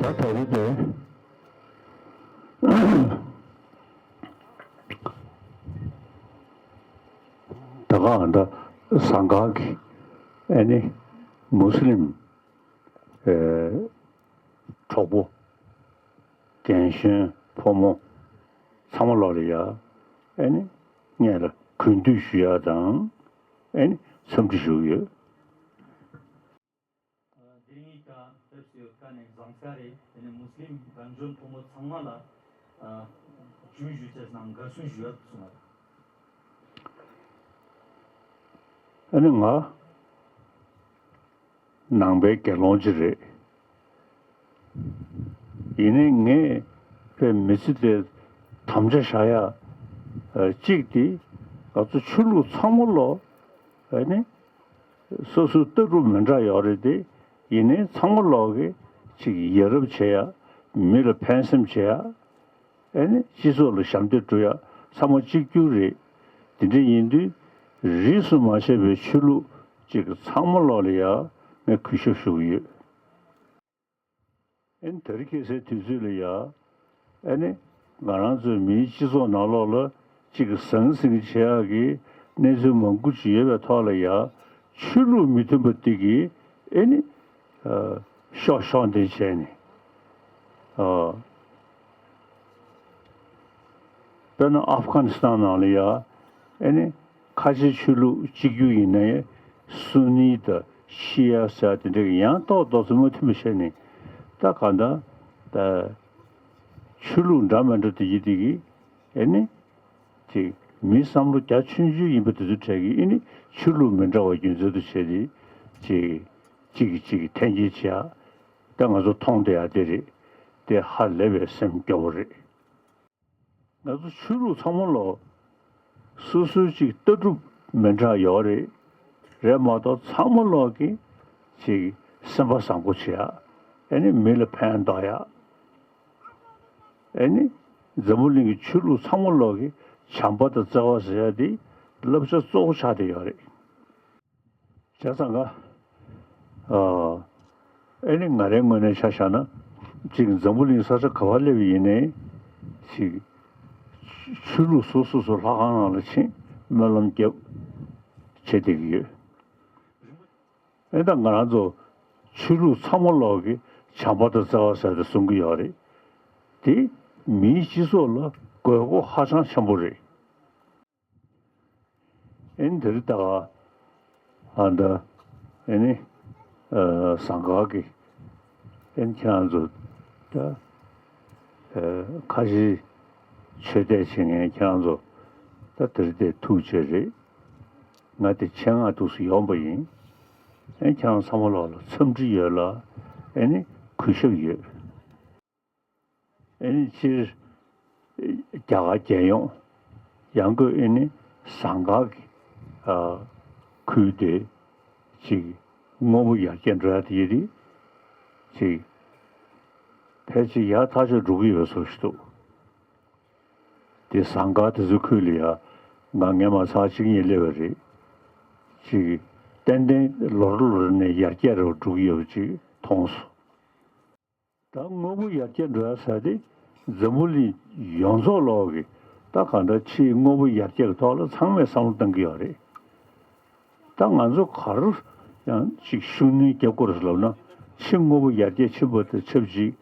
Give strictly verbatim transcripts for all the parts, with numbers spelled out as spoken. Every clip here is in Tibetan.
ད་རེས་དེ། ད་ག་ད་ཟངས་དཀར་གྱི་ཨ་ནི་མུ་སི་ལིམ་ཨེ་གྲོགས་པོ་རྒན་གཞོན་ཕོ་མོ་ཚང་མ་ལོག་ལ་ཡ་ཨ་ནི་ངས་ལ་གུས་འདུད་ཞུ་ཡ་དང་ཨ་ནི་འཚམས་འདྲི་ཞུ་གི་ཡོད། དེ་རིང་ད་ཕེབས་སུ་ཡོད་ཁ་ནས་བཟང་ས་རེད། དེ་ནས་མུ་སི་ལིམ་རྒན་གཞོན་ཕོ་མོ་ཚང་མ་ལ་ཨ་ཇུས་ཞུ་ཆེད་ནང་དགའ་བསུ་ཞུ་ཡ་སོང་བ་རེད། ཨ་ནི་ང་ནང་པའི་དགེ་སློང་ཅིག་རེད། ཡིན་ནའི་ངས་དཔེ་མི་ཚེ་དེ་དམ་བཅའ་བཞག་ཡ་ཨ་གཅིག་དེ་ང་ཚོ་ཆོས་ལུགས་ཚང་མ་ལོག་ཨ་ནི་སོ་སོའི་ལྟ་གྲུབ་མི་འདྲ་ཡོད་རེད་དེ། ཡིན་ནའི་ཚང་མ་ལོག་གི་ཅིག་ཡ་རབས་བྱེད་ཡ། མི་ལ་ཕན་སེམས་བྱེད་ཡ། ཨ་ནི་སྤྱི་ཚོགས་ལ་ཞབས་འདེགས་སྒྲུབ་ཡ་ཚང་མ་གཅིག་གྱུར་རེད། དེ་འདྲ་ཡིན་དུས་རིས་སུ་མ་ཆད་པའི་ཆོས་ལུགས་ཅིག་ཚང་མ་ལོག་ལ་ཡ་ངས་གུས་ཞབས་ཞུ་གི་ཡོད། ཨ་ནི་དེ་རིང་ཁ་སང་དུས་ཚོད་ལ་ཡ། ཨ་ནི་ང་རང་ཚོའི་མིའི་སྤྱི་ཚོགས་ནང་ལོགས་ལ་ཅིག་ཟང་ཟིང་བྱེད་ཡག་གི་གནས་ཚུལ་མང་པོ་ཅིག་ཡོད་པའི་ཐོག་ལ་ཡ། ཆོས་ལུགས་མི་མཐུན་པ་འདི་གིས་ཨ་ནི་ཨ་ཤོག་ཤོག་འདི་བྱས་ནས། ཨ་དཔེར་ན་ཨབ་གྷ་ནི་སི་ཐན་ནང་ལ་ཡ། ཨ་ནི་ཁ་ཆེ་ཆོས་ལུགས་གཅིག་གྱུར་ཡིན་ནའི་སུ་ནི་དང་ཤི་ཡ་ཟེར་དེ་འདྲ་གི་ཡང་ཏོག་ཏོག་ཙམ་མ་མཐུན་པ་བྱས་ནས། ད་གང་ལྟར་ད་ཆོས་ལུགས་འདྲ་མི་འདྲ་དེ་ཡི་དེ་གི་ཨ་ནི་ཅིག་མི་བསམ་བློ་རྒྱ་ཆུང་ཆུང་ཡིན་པ་དེ་ཚོ་གྲས་ཀྱིས་ཨ་ནི་ཆོས་ལུགས་མི་འདྲ་བ་རྒྱུ་མཚན་དུ་བྱས་ཏེ་ཅིག་གཅིག་གིས་གཅིག་གི་འཐེན་འཁྱེར་བྱེད་ཡ། ད་ང་ཚོ་མཐོང་བསྡད་ཡ་དེ་རེད། དེ་ཧ་ལས་པའི་སེམས་སྐྱོ་བོ་རེད། ང་ཚོ་ཆོས་ལུགས་ཚང་མ་ལོག་སོ་སོའི་ཅིག་ལྟ་གྲུབ་མི་འདྲ་ཡོད་རེད། རེད་མ་གཏོགས་ཚང་མ་ལོག་གི་ཅིག་སེམས་པ་བཟང་པོ་བྱེད་ཡ། ཨ་ནི་མི་ལ་ཕན་འདོགས་ཡ། ཨ་ནི་འཛམ་བུ་གླིང་གི་ཆོས་ལུགས་ཚང་མ་ལོག་གི་བྱམས་པ་དང་བརྩེ་བ་ཟེར་ཡ་དེ་བསླབ་བྱ་གཙོ་བོ་ཆགས་བསྡད་ཡོད་རེད། བྱས་ཙང་ཀ་ཨ་ཨ་ནི་ང་རའི་ངོས་ནས་ཆ་བཞག་ན། ཅིག་འཛམ་བུ་གླིང་ས་ཆ་ག་པར་སླེབས་ཡིན་ནའི་ཅིག་ཆོས་ལུགས་སོ་སོ་སོ་ལྷ་ཁང་ནང་ལ་ཕྱིན་སྨོན་ལམ་རྒྱབ་བྱེད་བསྡད་ཀྱི་ཡོད། ཨེ་ད་ང་རང་ཚོ་ཆོས་ལུགས་ཚང་མ་ལོག་གི་བྱམས་པ་དང་བརྩེ་བ་ཟེར་ཏེ་གསུང་གི་ཡོད་རེད། དེ་མིའི་སྤྱི་ཚོགས་ལ་དགོས་མཁོ་ཧ་ཅང་ཆེན་པོ་རེད། ཨེ་ནི་དེ་རིང་ད་ག་ཨ་ད་ཨེ་ནི་ཨ་ཟངས་དཀར་གྱི་ཨེ་ནི་ཁྱེད་རང་ཚོ་ད་ཨ་ཁ་ཆེའི་ཆོས་དད་བྱེད་མཁན་ཁྱེད་རང་ཚོ་ད་དེ་རིང་དེ་ཐུགས་རྗེ་རེད། ང་དེ་ཆེད་མངགས་འདུག་སེ་ཡོང་པ་ཡིན། ཨེ་ཁྱེད་རང་ཚང་མ་ལོག་ལ་འཚམས་འདྲི་ཡོད་ལ་ཨེ་ནི་གུས་ཞབས་ཡོད། ཨེ་ནི་སྤྱིར་རྒྱ་གར་རྒྱལ་ཡོངས་ཡང་སྒོས་ཨེ་ནི་ཟངས་དཀར་གྱི་ཨ་ཁུལ་དེ་ཅིག་དངོས་པོ་ཡར་རྒྱས་འགྲོ་ཡ་དེ་ཡིན་དེ་ཅིག་ཕལ་ཆེར་ཡག་ཐག་ཆོད་འགྲོ་གི་ཡོད་པའི་བཟོ་ཞིག་འདུག་དེ་ཟངས་དཀར་དེ་ཚོའི་ཁུལ་ལ་ཡ་ང་ངས་མ་ཚར་གཅིག་གཉིས་སླེབས་པ་རེད། ཅིག་ཏན་ཏན་ལོ་རེ་ལོ་རེ་ནས་ཡར་རྒྱས་རེ་འགྲོ་གི་ཡོད་པ་ཅིག་མཐོང་སོང་། ད་དངོས་པོ་ཡར་རྒྱས་འགྲོ་ཡ་ཟེར་དེ་འཛམ་བུ་གླིང་ཡོངས་རྫོགས་ལོག་གི་ད་གང་འདྲ་ཕྱིའི་དངོས་པོ་ཡར་རྒྱས་ཀྱི་ཐོག་ལ་ཚང་མས་བསམ་བློ་གཏང་གི་ཡོད་རེད། ད་ང་ཚོ་ག་རེ་ཡང་ཅིག་ཤུགས་སྣོན་རྒྱག་དགོས་རེད་ལབ་ན། ཕྱི་དངོས་པོ་ཡར་རྒྱས་ཕྱིན་པ་དང་ཆབས་ཅིག་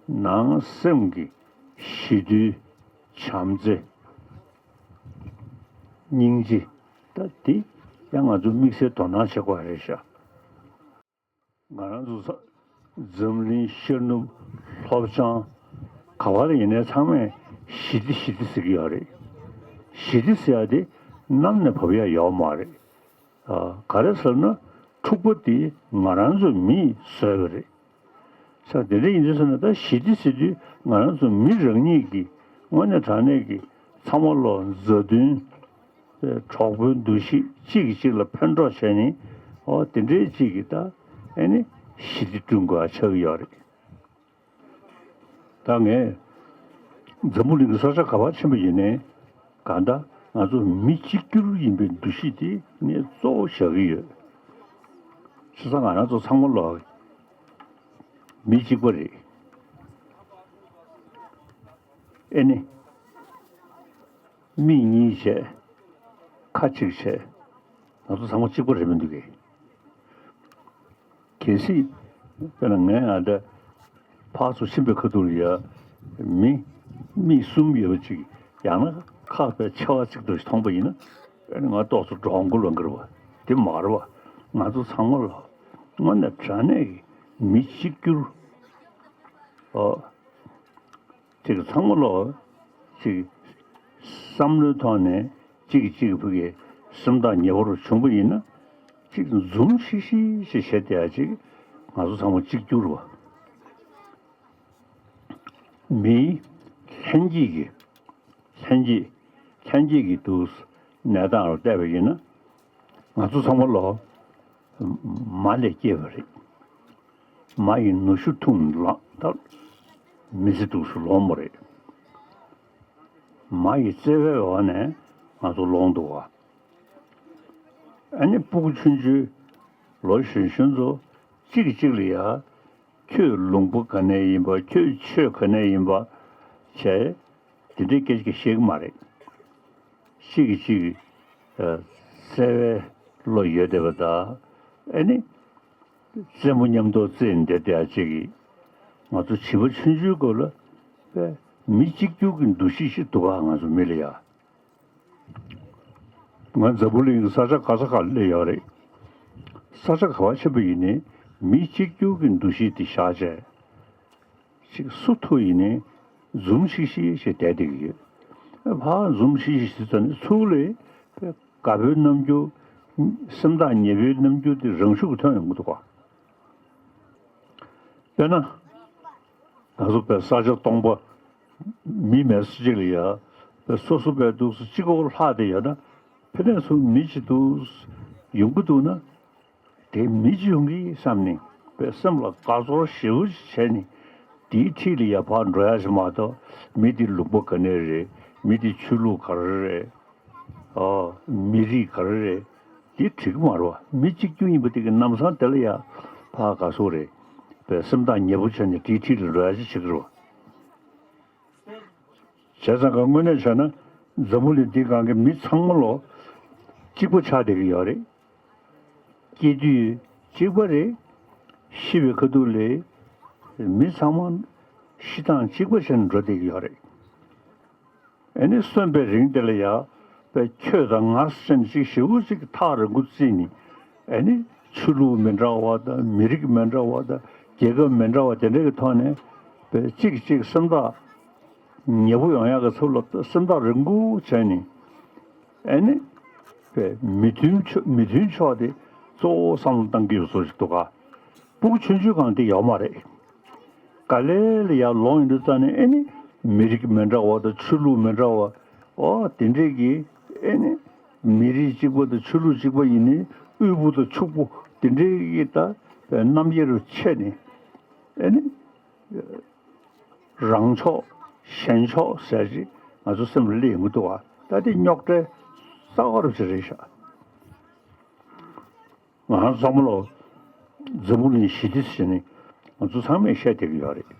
ནང་སེམས་ཀྱི་ཞི་དུལ། བྱམས་བརྩེ། སྙིང་རྗེ། ད་འདི་ཡང་ང་ཚོ་དམིགས་བསལ་དོ་སྣང་བྱེད་དགོས་རེད་ཤག་ང་རང་ཚོ་ས་འཛམ་གླིང་ཤར་ནུབ་ལྷོ་བྱང་ག་བ་ལ་ཡིན་ནའི་ཚང་མས་ཞི་བདེ་ཞི་བདེ་ཟེར་གྱི་ཡོད་རེད། ཞི་བདེ་ཟེར་ཡ་དེ་གནམ་ནས་བབས་ཡ་ཡོད་མ་རེད། ཨ་ག་རེ་ཟེར་ན་འཁྲུག་པ་དེ་ང་རང་ཚོ་མིས་བཟོས་པ་རེད། ས་དེ་འདྲ་ཡིན་དུས་ཟེར་ན་ད་ཞི་བདེ་ཟེར་དུས་ང་རང་ཚོ་མི་རང་ཉིད་ཀྱི་དངོས་གནས་དྲང་གནས་ཀྱི་ཚང་མ་ལོག་མཛའ་མཐུན། གྲོགས་པོའི་འདུ་ཤེས་གཅིག་གིས་གཅིག་ལ་ཕན་གྲོགས་བྱས་ནས་ཨོ་དེ་འདྲའི་གཅིག་གིས་ད་ཨེ་ནི་ཞི་བདེ་བསྐྲུན་དགོས་ཆགས་ཀྱི་ཡོད་རེད། ད་ངས་འཛམ་བུ་གླིང་གི་ས་ཆ་ག་པར་ཕྱིན་པ་ཡིན་ནའི་གང་ལྟར་ང་ཚོ་མི་གཅིག་གྱུར་ཡིན་པའི་འདུ་ཤེས་དེ་ངས་གཙོ་བོ་བཞག་གི་ཡོད། བྱས་ཙང་ང་རང་ཚོ་ཚང་མ་ལོག་མི་གཅིག་པ་རེད། ཨེ་ནི། མིག་གཉིས་བྱས། ཁ་གཅིག་བྱས། ང་ཚོ་ཚང་མ་གཅིག་པ་རེད་མི་འདུག་གས། གལ་སྲིད། དཔེར་ན་ངས་ཨ་འདྲ་ཕར་ཚུར་ཕྱིན་པའི་ཁ་ཐུག་ལ་ཡ། མི། མིག་གསུམ་ཡོད་པ་ཅིག་ཡང་ན་ཁ་བས་ཆེ་བ་གཅིག་ཏུ་མཐོང་པ་ཡིན་ན། ཨེ་ནི་ང་ཏོག་ཙམ་འདྲོག་མགོ་ལངས་ཀྱི་རེད་བ། དེ་མ་རེད་བ། ང་ཚོ་ཚང་མ་ལ་དངོས་གནས་དྲང་གནས་ཀྱི་མི་གཅིག་གྱུར། ཨོ། ཅིག་ཚང་མ་ལོ། ཅིག་བསམ་བློའི་ཐོག་ནས་གཅིག་གིས་གཅིག་ཕུགས་ཀྱི་སེམས་ཐག་ཉེ་པོར་བྱུང་པ་ཡིན་ན། ཅིག་འཛུམ་ཤིག་ཤིག་ཅིག་བྱེད་བསྡད་ཡ་ཅིག་ང་ཚོ་ཚང་མ་གཅིག་གྱུར་བ། མིའི་ལྷན་སྐྱེས་ཀྱི། ལྷན་སྐྱེས། ལྷན་སྐྱེས་ཀྱི་འདུག་གནས་སྟངས་ལ་བལྟས་པ་ཡིན་ན། ང་ཚོ་ཚང་མ་ལོ། མ་ལས་སྐྱེས་པ་རེད། མ་ཡི་ནུ་ཞོ་འཐུང་ལ་ད་མི་ཚེ་འདུག་སུ་ལོངས་པ་རེད། མ་ཡི་བརྩེ་བའི་འོག་ནས་ང་ཚོ་ལོངས་འདུག་བ། ཨ་ནི་སྤུ་གུ་ཆུང་ཆུང་ལོ་གཞོན་གཞོན་ཚོ་གཅིག་གཅིག་ལ་ཡ། ཁྱོད་ལུང་པ་ག་ནས་ཡིན་པ། ཁྱོད་ཆོས་ག་ནས་ཡིན་པ་བྱས། དེ་འདྲའི་སྐད་ཆ་བཤད་ཀྱི་མ་རེད། གཅིག་གིས་གཅིག་གི་བརྩེ་བའི་བློ་ཡོད་བསྡད་པ་དང་། ཨེ་ནི། རྩེད་མོ་མཉམ་དུ་རྩེད་བསྡད་བསྡད་ཅིག་གིས། ང་ཚོ་བྱིས་པ་ཆུང་ཆུང་སྐབས་ལ་དཔེ་མི་གཅིག་གྱུར་གྱི་འདུ་ཤེས་ཤིག་འདུག་ག་ང་ཚོ་མི་ལ་ཡ། ང་འཛམ་བུ་གླིང་གི་ས་ཆ་ག་ས་ག་སླེབས་ཡོད་རེད། ས་ཆ་ག་བ་ཕྱིན་པ་ཡིན་ནའི་མི་གཅིག་གྱུར་གྱི་འདུ་ཤེས་དེ་བཞག་བྱས། ཅིག་སུ་ཐུག་ཡིན་ནའི་འཛུམ་ཤིག་ཤིག་ཞེས་བསྡད་བསྡད་ཀྱི་ཡོད། ཕར་འཛུམ་ཤིག་ཤིག་ཞེས་ཙམ་ནས་ཚུར་ལ་དགའ་པོའི་རྣམ་འགྱུར། སེམས་ཐག་ཉེ་པོའི་རྣམ་འགྱུར་དེ་རང་ཤུགས་ཀྱིས་ཐོན་ཡོང་གི་འདུག་ག་དཔེར་ན། ང་ཚོ་བོད་ས་ཆ་སྟོང་པ། མི་མེད་ས་ཅིག་ལ་ཡ། བོད་སོ་སོ་བོད་འདུག་སུ་གཅིག་པོ་ལྷག་བསྡད་ཡོད་ན། ཕ་ནས་ཚུར་མི་གཅིག་འདུག་ཡོང་གི་འདུག་ན། དེ་མི་གཅིག་ཡོང་གི་བསམ་ནས་བོད་སེམས་ལ་དགའ་ཚོར་ཞེ་པོ་ཅིག་བྱས་ནས། དེའི་འཁྲིས་ལ་ཡ་ཕར་འགྲོ་ཡ་ཞིག་མ་གཏོགས། མི་དེ་ལུང་པ་ག་ནས་རེད། མི་དེ་ཆོས་ལུགས་ག་རེ་རེད། ཨོ། མི་རིགས་ག་རེ་རེད། དེ་འགྲིག་གི་མ་རེད་བ། མི་གཅིག་གྱུར་ཡིན་པ་དེ་གི་ལམ་སང་དེ་ལ་ཡ་ཕར་ག་སོ་རེད། བས་སེམས་ཐག་ཉེ་པོ་བྱས་ནས་དེའི་འཁྲིས་ལ་འགྲོ་ཡ་ཅིག་བྱེད་ཀྱི་རེད་བ། བྱས་ཙང་ག་དངོས་གནས་བྱས་ན་འཛམ་བུ་གླིང་འདིའི་སྒང་གི་མི་ཚང་མ་ལོ་གཅིག་པ་ཆགས་བསྡད་ཀྱི་ཡོད་རེད། སྐྱེ་དུས་གཅིག་པ་རེད། ཤི་བའི་ཁ་ཐུག་ལ་མི་ཚང་མ་ཤི་སྟངས་གཅིག་པ་བྱས་ནས་འགྲོ་བསྡད་ཀྱི་ཡོད་རེད། ཨེ་ནི་གསོན་པའི་རིང་དེ་ལ་ཡ། པའི་ཁྱོད་དང་ང་ཟེར་ནས་ཅིག་ཞེ་པོ་ཅིག་ཐག་རིང་པོ་བརྩིས་ནས། ཨེ་ནི་ཆོས་ལུགས་མི་འདྲ་བ་དང་མི་རིགས་མི་འདྲ་བ་དང་རྒྱལ་ཁབ་མི་འདྲ་བ་དེ་འདྲ་གི་ཐོག་ནས། པའི་གཅིག་གཅིག་སེམས་ཐག་ཉེ་པོ་ཡོང་ཡག་གི་ཚུལ་ལ་སེམས་ཐག་རིང་པོ་བྱས་ནས། ཨེ་ནི། པའི་མི་མཐུན་ཕྱོགས་མི་མཐུན་ཕྱོགས་དེ་གཙོ་བོ་བསམ་བློ་བཏང་གི་ཡོད་བཟོ་ཞིག་འདུག་ག་སྤུ་གུ་ཆུང་ཆུང་སྒང་དེ་ཡོད་མ་རེད། ག་ལེ་ལ་ཡར་ལོངས་ཡོང་དུས་ཙ་ནས་ཨེ་ནི། མི་རིགས་མི་འདྲ་བ་དང་ཆོས་ལུགས་མི་འདྲ་བ། ཨོ་དེ་འདྲས་ཀྱི་ཨེ་ནི། མི་རིགས་གཅིག་པ་དང་ཆོས་ལུགས་གཅིག་པ་ཡིན་ནའི་དབུལ་པོ་དང་ཕྱུག་པོ་དེ་འདྲས་ཀྱི་ད་རྣམ་དབྱེ་རུ་ཕྱེ་ནས། ཨེ་ནི། རང་ཕྱོགས་གཞན་ཕྱོགས་ཟེར་ཅིག་ང་ཚོ་སེམས་ལ་སླེབས་ཡོང་གི་འདུག་བ། ད་དེ་རྙོག་དྲའི་རྩ་བ་རུ་ཅིག་རེད་ཤག་ང་ཚང་མ་ལོ། འཛམ་བུ་གླིང་ཞི་བདེ་ཟེར་ནས་ང་ཚོ་ཚང་མས་བཤད་བསྡད་ཀྱི་ཡོད་རེད།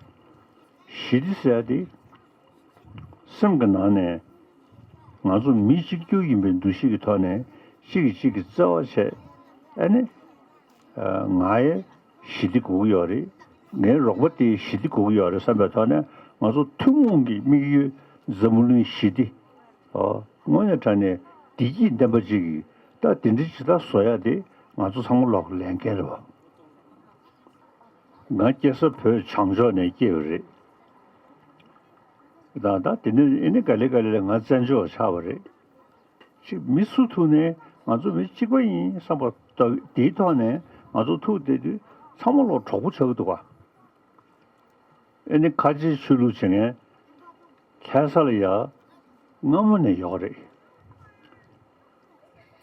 ཞི་བདེ་ཟེར་ཡ་དེ། སེམས་ཀྱི་ནང་ནས་ང་ཚོ་མི་གཅིག་གྱུར་ཡིན་པའི་འདུ་ཤེས་ཀྱི་ཐོག་ནས་གཅིག་གིས་གཅིག་གི་བརྩེ་བ་བྱས། ཨ་ནི། ང་ཡི་ཞི་བདེ་དགོས་ཀྱི་ཡོད་རེད། ངའི་རོགས་པ་དེའི་ཞི་བདེ་དགོས་ཀྱི་ཡོད་རེད་བསམ་པའི་ཐོག་ནས་ང་ཚོ་ཐུན་མོང་གི་དམིགས་ཡུལ་འཛམ་བུ་གླིང་ཞི་བདེ། ཨོ། དངོས་གནས་དྲང་གནས་བདེ་སྐྱིད་ལྡན་པ་ཅིག་གིས་ད་དེ་འདྲ་ཇི་ལྟར་བཟོ་ཡ་དེ་ང་ཚོ་ཚང་མ་ལོག་གི་ལས་འགན་རེད་བ། ང་སྐྱེས་ས་བོད་བྱང་ཕྱོགས་ནས་སྐྱེས་པ་རེད། ད་ད་དེ་ནས་ཨེ་ནི་ག་ལེ་ག་ལེ་ལ་ང་བཙན་བྱོལ་ཆགས་པ་རེད། ཅིག་མི་སུ་ཐུག་ནས་ང་ཚོ་མི་གཅིག་པ་ཡིན་བསམ་པ་ལྟ་བུ་དེའི་ཐོག་ནས་ང་ཚོ་ཐུག་བསྡད་དུས་ཚང་མ་ལོག་གྲོགས་པོ་ཆགས་ཀྱི་འདུག་ག་ཨེ་ནི་ཁ་ཆེའི་ཆོས་ལུགས་བྱེད་མཁན་ལྷ་ས་ལ་ཡ་སྔ་མོ་ནས་ཡོད་རེད།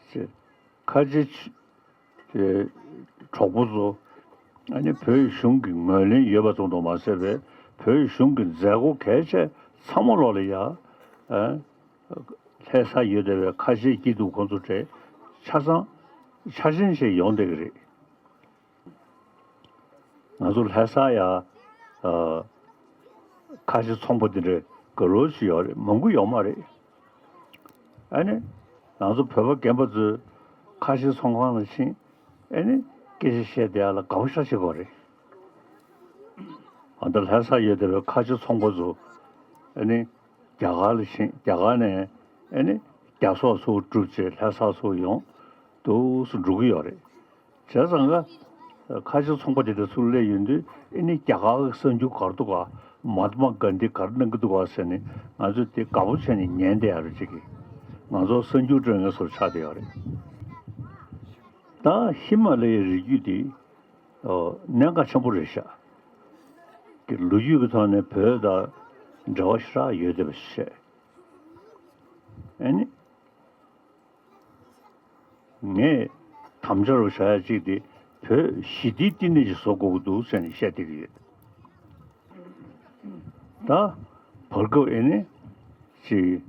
ཅེས་ཁ་ཆེའི་ཆོས་དེ་གྲོགས་པོ་ཚོ། ཨ་ནི་བོད་གཞུང་གི་ངོས་ལེན་ཡོད་པ་ཙམ་དུ་མ་ཟད་པའི་བོད་གཞུང་གི་མཛད་སྒོ་གལ་ཆེ་ཚང་མ་ལོག་ལ་ཡ། ཨ། ལྷ་ས་ཡོད་བསྡད་པའི་ཁ་ཆེའི་སྐྱིད་སྡུག་ཁོང་ཚོ་གྲས་ཆ་ཚང་ཆ་ཆེན་ཞིག་ཡོང་བསྡད་ཀྱི་རེད། ང་ཚོ་ལྷ་ས་ཡ། ཨ། ཁ་ཆེ་ཚོང་པ་དེ་འདྲས་ དགའ་རབ་ཅིག་ཡོད་རེད། མང་པོ་ཡོད་མ་རེད། ཨ་ནི། ང་ཚོ་བོད་པ་རྒན་པ་ཚོས་ཁ་ཆེ་ཚོང་ཁང་ལ་ཕྱིན། ཨ་ནི། སྐད་ཆ་བཤད་བསྡད་ཡ་ལ་དགའ་པོ་ཞེ་དྲག་བྱེད་ཀྱི་ཡོད་རེད། ཨ་ད་ལྷ་སར་ཡོད་བསྡད་པའི་ཁ་ཆེ་ཚོང་པ་ཚོ། ཨ་ནི། རྒྱ་གར་ལ་ཕྱིན། རྒྱ་གར་ནས་ཨ་ནི་རྒྱ་སོག་ཚུར་བསྒྲུབས་བྱས་ལྷ་ས་ཚུར་ཡོང་། འདུག་སེ་འགྲོ་གི་ཡོད་རེད། བྱས་ཙང་ཀ་ཁ་ཆེ་ཚོང་པ་དེ་འདྲ་ཚུར་སླེབས་ཡོང་དུས། ཨ་ནི་རྒྱ་གར་གྱི་གསར་འགྱུར་ག་རེ་འདུག་ག་མ་ཧཱ་ཏྨ་གྷན་དྷི་ག་རེ་གནང་གི་འདུག་ག་ཟེར་ནས། ང་ཚོས་དེ་དགའ་པོ་བྱས་ནས་ཉན་བསྡད་ཡ་རེད། ཅིག་གིས་ང་ཚོ་གསར་འགྱུར་སྤྲོད་མཁན་ཚོར་ཆགས་བསྡད་ཡོད་རེད། ད་ཧི་མ་ལ་ཡའི་རི་རྒྱུད་དེ། ཨོ། གནད་འགག་ཆེན་པོ་རེད་ཤག་གི་ལོ་རྒྱུས་ཀྱི་ཐོག་ནས་བོད་དང་འབྲེལ་བ་ཞེ་དྲག་ཡོད་བསྡད་པ་བཤད། ཨ་ནི། ངས་དམ་བཅའ་རུ་བཞག་ཡ་གཅིག་དེ། བོད་ཞི་བདེའི་བསྟི་གནས་ཅིག་བཟོ་དགོས་ཀྱི་འདུག་ཟེར་ནས་བཤད་བསྡད་ཀྱི་ཡོད། ད་བར་སྐབས་ཨེ་ནི་ཅིག་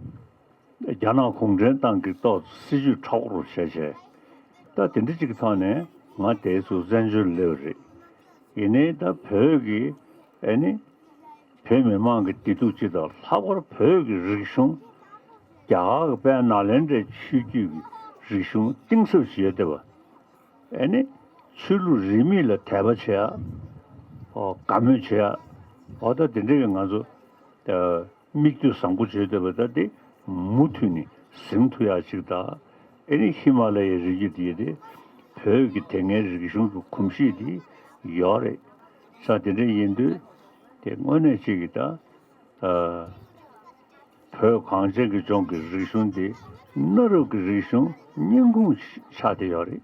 རྒྱ་ནག་གུང་ཁྲན་ཏང་གིས་ཏོག་ཙམ་སྲིད་ཇུས་ཁྲ་བོ་རུ་བྱས་བྱས། ད་དེ་འདྲ་ཅིག་གི་ཐོག་ནས་ང་དེ་ཚོ་བཙན་བྱོལ་སླེབས་རེད། ཡིན་ནའི་ད་བོད་ཀྱི་ཨེ་ནི། བོད་མི་མང་གི་བདེ་སྡུག་སྤྱི་དང་། ལྷག་པར་བོད་ཀྱི་རིག་གཞུང་། རྒྱ་གར་གྱི་དཔལ་ནཱ་ལེནྡྲའི་ཆོས་བརྒྱུད་ཀྱི་རིག་གཞུང་གཏིང་ཟབ་ཅིག་ཡོད་བསྡད་པ། ཨེ་ནི། ཆོས་ལུགས་རིས་མེད་ལ་དད་པ་བྱེད་ཡ། ཨོ། དགའ་མོས་བྱེད་ཡ། ཨོ། ད་དེ་འདྲ་གི་ང་ཚོ། ཨ། མིག་ལྟོས་བཟང་པོ་བྱེད་བསྡད་པ་ད་དེ་མུ་མཐུད་ནས་ཟིན་ཐུབ་ཡ་ཅིག་དང་། ཨེ་ནི་ཧི་མ་ལ་ཡའི་རི་རྒྱུད་དེ་དེ་བོད་ཀྱི་དེ་སྔའི་རིག་གཞུང་གི་གོམས་གཤིས་དེ་ཡོད་རེད། ས་དེ་འདྲ་ཡིན་དུས་དེ་དངོས་གནས་ཅིག་གི་ད། ཨ། བོད་གངས་ཅན་གྱི་ལྗོངས་ཀྱི་རིག་གཞུང་དེ་གནའ་རབས་ཀྱི་རིག་གཞུང་སྙིང་ཁུང་ཆགས་བསྡད་ཡོད་རེད།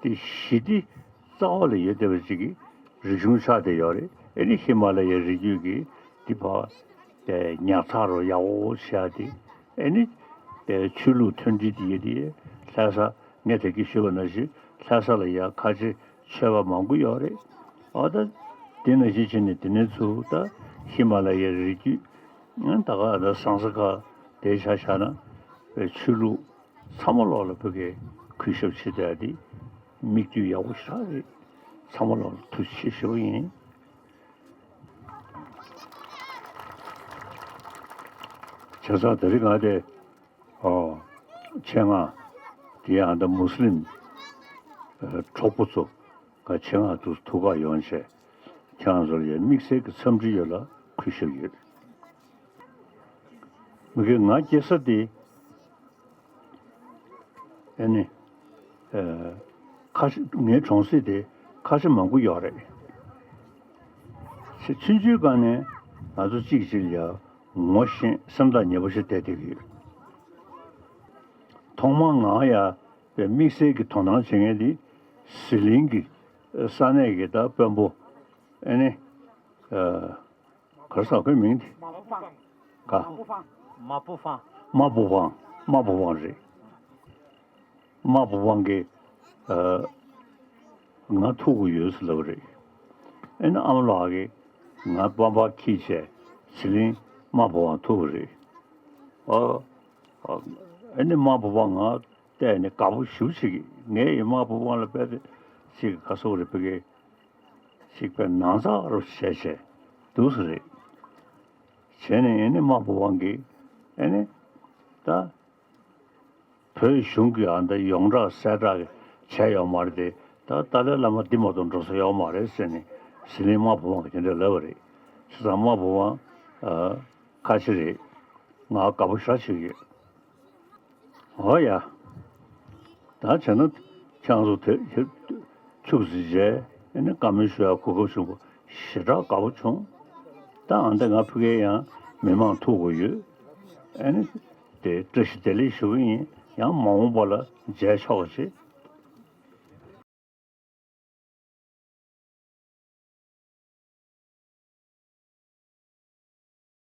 དེ་ཞི་བདེ་རྩ་བ་ལ་ཡོད་བསྡད་པ་ཅིག་གི་རིག་གཞུང་ཆགས་བསྡད་ཡོད་རེད། ཨེ་ནི་ཧི་མ་ལ་ཡའི་རི་རྒྱུད་ཀྱི་དེ་ཕར་དེ་ཉར་ཚགས་རུ་ཡག་པོ་བྱས་ཏེ། ཨེ་ནི་དེ་ཆོས་ལུགས་མཐུན་སྒྲིལ་དེ་ཡོད་དེ། ལྷ་ས། ངས་དེ་སྐད་ཞུས་པ་ནང་བཞིན་ལྷ་ས་ལ་ཡ་ཁ་ཆེ་ཆོས་པ་མང་པོ་ཡོད་རེད། ཨ། ད་དེ་ནང་བཞིན་བྱས་ནས་དེ་ནས་ཚུར་ད་ཧི་མ་ལ་ཡའི་རི་རྒྱུད། ད་ག་ད་ཟངས་ས་ཁ་དེ་ཆ་བཞག་ན། ཆོས་ལུགས་ཚང་མ་ལོག་ལ་བོད་སྐད་གུས་ཞབས་བྱེད་བསྡད་དེ་མིག་ལྟོས་ཡག་པོ་ཞེ་དྲག་རེད། ཚང་མ་ལོག་ལ་ཐུགས་རྗེ་ཆེ་ཞུ་གི་ཡིན། བྱས་ཙང་དེ་རིང་ང་དེ། ཨོ། ཆེད་མངགས་དེ་ཡང་ད་མུ་སི་ལིམ། ཨ། གྲོགས་པོ་ཚོ་ག་ཆེད་མངགས་དུ་ཐུག་ག་ཡོང་བྱས། ཁྱེད་རང་ཚོར་ཡང་དམིགས་བསལ་གྱི་འཚམས་འདྲི་ཡོད་ལ་གུས་ཞབས་ཡོད། མི་གི་ང་སྐྱེས་ས་དེ། ཨེ་ནི། ཨ། ཁ་ཤས་ངའི་གྲོང་གསེབ་དེ་ཁ་ཤས་མང་པོ་ཡོད་རེད། ཆུང་ཆུང་སྒང་ནས་ང་ཚོ་གཅིག་གཅིག་ལ་ཡ་ངོ་ཤེས། སེམས་ཐག་ཉེ་པོ་ཞིག་བསྡད་བསྡད་ཀྱི་ཡོད། ཐོག་མར་ང་ཡ་དམིགས་བསལ་གྱི་དོ་སྣང་བྱེད་མཁན་དེ་ཟི་ལིང་གི་ས་གནས་ཀྱི་ད་དཔོན་པོ། ཨེ་ནི། ཨ། ག་རེ་ཟེར་ཁོའི་མིང་དེ། མ་པོ་ཧྥང་། ག་མ་པོ་ཧྥང་། མ་པོ་ཧྥང་། མ་པོ་ཧྥང་། མ་པོ་ཧྥང་རེད། མ་པོ་ཧྥང་གིས། ཨ། ང་ཐུག་དགོས་ཡོད་ཟེར་ལབ་པ་རེད། ཨེ་ནི་ཨ་མ་ལགས་ཀྱིས་ང་པང་པར་འཁྱེར་བྱས་ཟི་ལིང་མ་པོ་ཧྥང་ཐུག་པ་རེད། ཨ། ཨ། ཨེ་ནི་མ་པོ་ཧྥང་ང་བལྟས་ནས་དགའ་པོ་ཞེ་པོ་བྱེད་ཀྱི། ངས་ཡིན་མ་པོ་ཧྥང་ལ་དཔེ་ཅིག་ག་རེ་ཟེར་དགོས་རེད། ཕ་གི་ཅིག་དཔེ་ནང་ཚགས་རུ་བྱས་བྱས་འདུག་སེ་རེད། བྱས་ནས་ཨེ་ནི་མ་པོ་ཧྥང་གིས་ཨེ་ནི་ད། བོད་གཞུང་གིས་ཨ་འདྲ་ཡོངས་གྲགས་གསལ་བསྒྲགས་བྱས་ཡོད་མ་རེད་དེ། ད་ཏཱ་ལའི་བླ་མ་འདི་མ་གཏོགས་འགྲོ་ས་ཡོད་མ་རེད་ཟེར་ནས་ཟི་ལིང་མ་པོ་ཧྥང་གིས་དེ་འདྲ་ལབ་པ་རེད། བྱས་ཙང་མ་པོ་ཧྥང་། ཨ། ཁ་ཆེ་རེད། ང་དགའ་པོ་ཞེ་དྲག་བྱེད་ཀྱི་ཡོད། འོ་ཡ། ད་བྱས་ན་ཁྱེད་རང་ཚོ་དེ་ཕྱུགས་ཟིན་རྗེས་ཨེ་ནི་བཀའ་མོལ་ཞུ་ཡ་གོ་སྐབས་བྱུང་བ་ཞེ་དྲག་དགའ་པོ་བྱུང་། ད་ཨ་འདི་ང་ཕ་གིར་ཡང་མི་མང་ཐུག་དགོས་ཡོད། ཨེ་ནི་དེ་བཀྲ་ཤིས་བདེ་ལེགས་ཞུ་གི་ཡིན། ཡང་མ་འོངས་པ་ལ་མཇལ་ཆོག་པ་ཞིག་